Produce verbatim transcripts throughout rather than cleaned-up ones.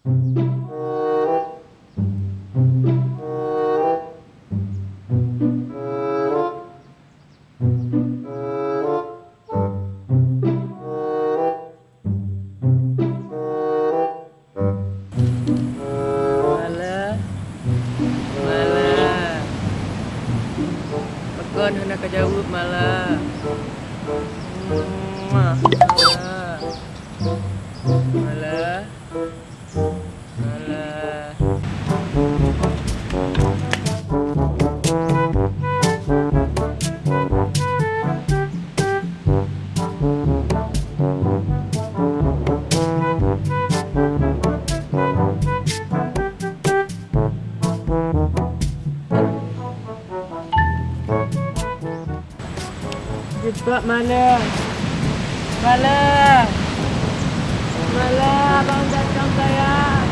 Mala, Mala. Pakon hana ka jaweueb, Mala? Mala. Mala. Mala. Cepat, Mala. Mala. Mala, abang datang, sayang.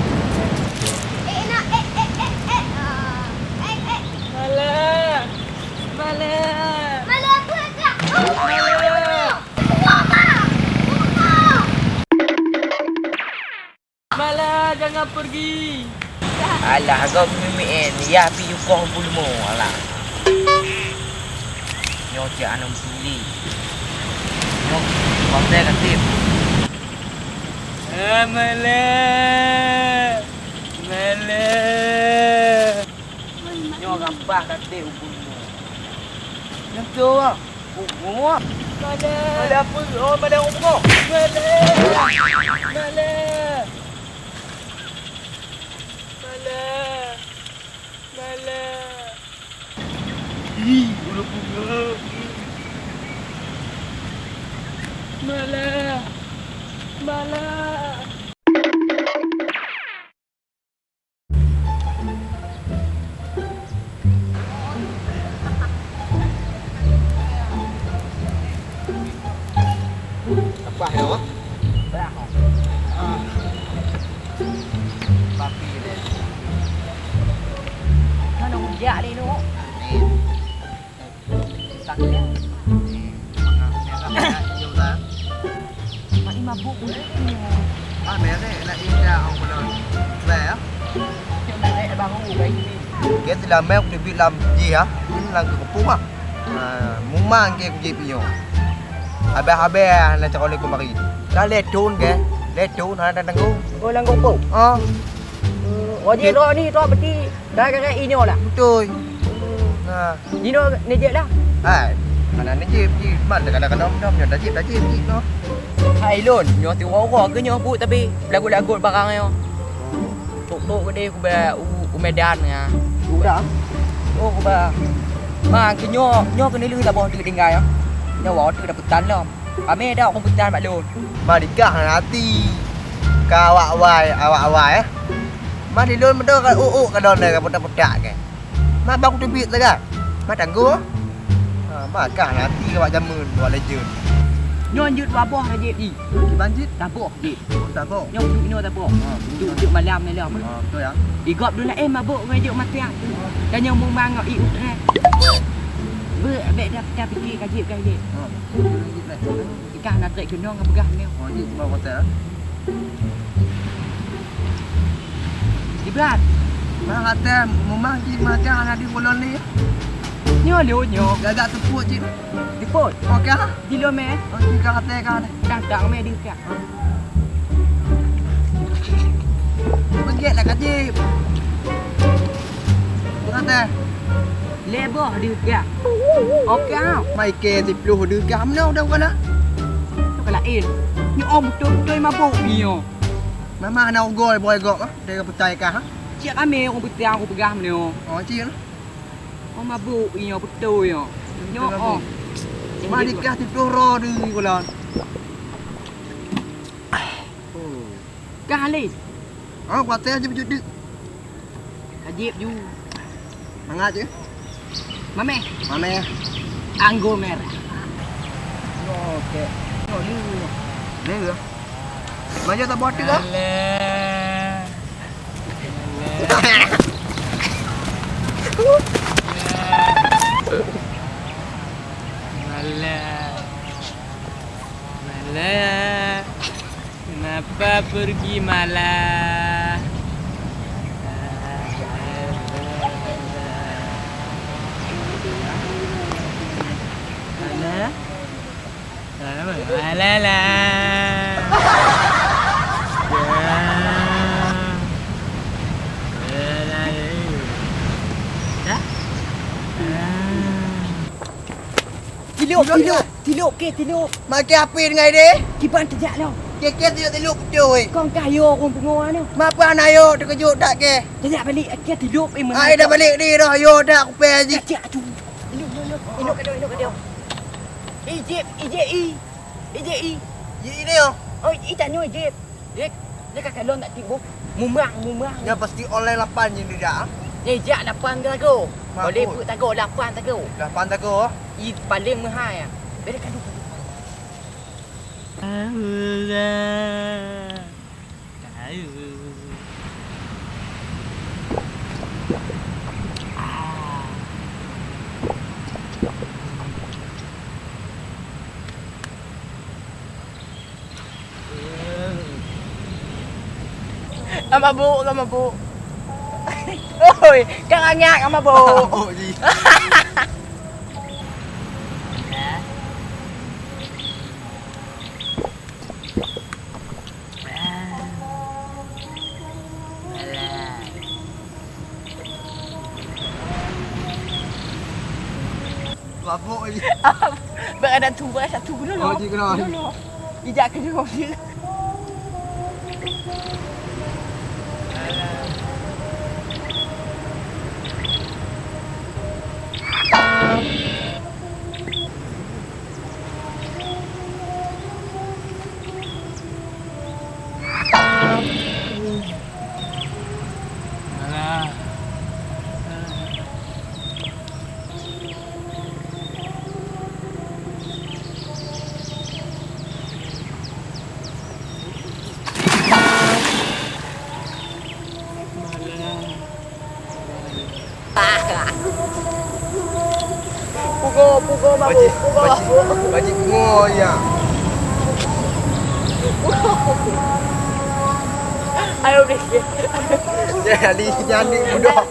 Eh, nak, eh, eh, eh, eh. Ah, eh, eh. Mala. Mala. Mala, apa dah? Mala. Mala, jangan pergi. Alah, agak mimik, eh. Ya, pi yukoh bulu mo, alah. Nyoe cek aneuk tuli. Nyoe, konten aktif. Ah, Mala. Mala. Nyoe gampang aktif bulu mo. Nyentuh, ah. Bungo. Mala. Mala apa? Oh, Mala bungo. Mala. Mala. Mala. Mala. Ih, udah bungo. Mala. Mala. Apa ya, Wak? Ah. Papi deh. Mana ujak deh, Nuk? Amin. Mak i mabuk. Ah, merek nak indah orang belum. Baik, ya. Cuma merek baru, baik ni. Dia telah main aku debit lam jih, ya. Ini langkah kepung, ah. Ah, mumang ke aku jih punya. Habis-habis, ah, nak cakap oleh kemari. Dah letun ke? Letun, ada tanggung. Oh, langkah kepung? Ah. Hmm, wajib lo ni, tu apa ti? Gara-gara inyoe lah. Beutôi. Nah. Jinoe neujép lah. Hai, hana neujép, jép. Man, kadang-kadang dom, dom, nyoe tajép, tajép, jép, noh. Hai, Lôn, nyoe tiwoe-woe keu nyoe buet, tapi lagot-lagot barang nyoe. Trok-trok keudeh kuba u, u Medan, ya. Udah? Oh, kuba. Ma, keu nyoe, nyoe keuneulheueh saboh teuk tinggai, ya. Nyoe woe teuk dapeutan lom. Ramé dak ureueng peutan bak lôn. Ma dikah hana até. Ka awak wai, awak wai, eh. Ma di lôn meudoe ka uk-uk ka lôn ka putak-putak ke. Ma bang teubiet sagai. Ma tanggong. Ha, ma kah hana até awak jameun, awak legend. Nyoe jeuet dua boh na jép jih. Kiban jeuet? Saboh jép. Oh, saboh. Nyoe jeuet inoe saboh. Ha, jeuet, jeuet malam ni lah. Ha, beutôi ya. Igop dua laén mabök ngon jeuet matiang. Tanyong mumang ngon i utre. Beu, bèk dah, dah pikir ka jép, ka jép. Ha. Ikah na trek keunong ngon peugah nyoe. Oh, jih bak hotel. Ibrat. Bak hotel, mumah jih macam hana di bulan ni. Nyoe lôn nyoe. Gagak teupot jih. Teupot? Oke ha? Di lôn meh. Oh, jih ka hotel ka. Datang meh di ka. Peugét lah ka jih. Peugah teh. Lhèe boh deuh gah. Oke ha. Mai ke siploh deuh gah meunoe udah bukan ah? Tu ka laén. Nyoe oh beutôi-beutôi mabök nyoe. Mama hana ugoi boy gok ah. Dia percaya kah ah? Cik kami ureueng beutôi aku peugah meunoe. Oh, cik lah. Oh mabök nyoe beutôi nyoe. Nyoe oh. Mari kah siploh ro deuh bulan. Kah lé. Oh, kuat teh jeuet jeuet. Ka jép ju. Mangat je. Mameh. Mameh. Anggur merah. Oke. Ni ke? Maju tak buat tu ke? Alah. Alah. Alah. Kenapa pergi malah? Alah, alah. Dah. Tilok, tilok, tilok, ke tilok. Makai api dengan dia. Kiban tejak lo. Keke tilok-tilok betul, weh. Kong kayo kong pengawa ni. Mapa anak yo terkejut tak ke? Tejak balik, akhir tilok, eh, mana? Ai dah balik ni dah, yo dah kupé aja. Cak, cak, tu. Inok, inok, inok, inok, inok. Ijip, ijip, i. Ijip, i. Ijip ni, oh. Oh, i tanyo ijip. Jip, ni ka kalon tak tibu. Mumang, mumang. Nya pasti online lapan je dia, ah. Ni jak lapan ke lagu. Boleh put tago lapan tago. Lapan tago. I paling mahal ya. Beri kadu. Ka mabuk, ka mabuk. Oi, ka ranyak ka mabuk. Mabuk ji. Mabuk ji. Bak ada tu, bak satu dulu. Oh, ji kena. Dulu. Ijak ke dulu. Pugo, pugo, babu, pugo. Baji, baji pugo ya. Ayo, deh. Ya, di, jadi budak.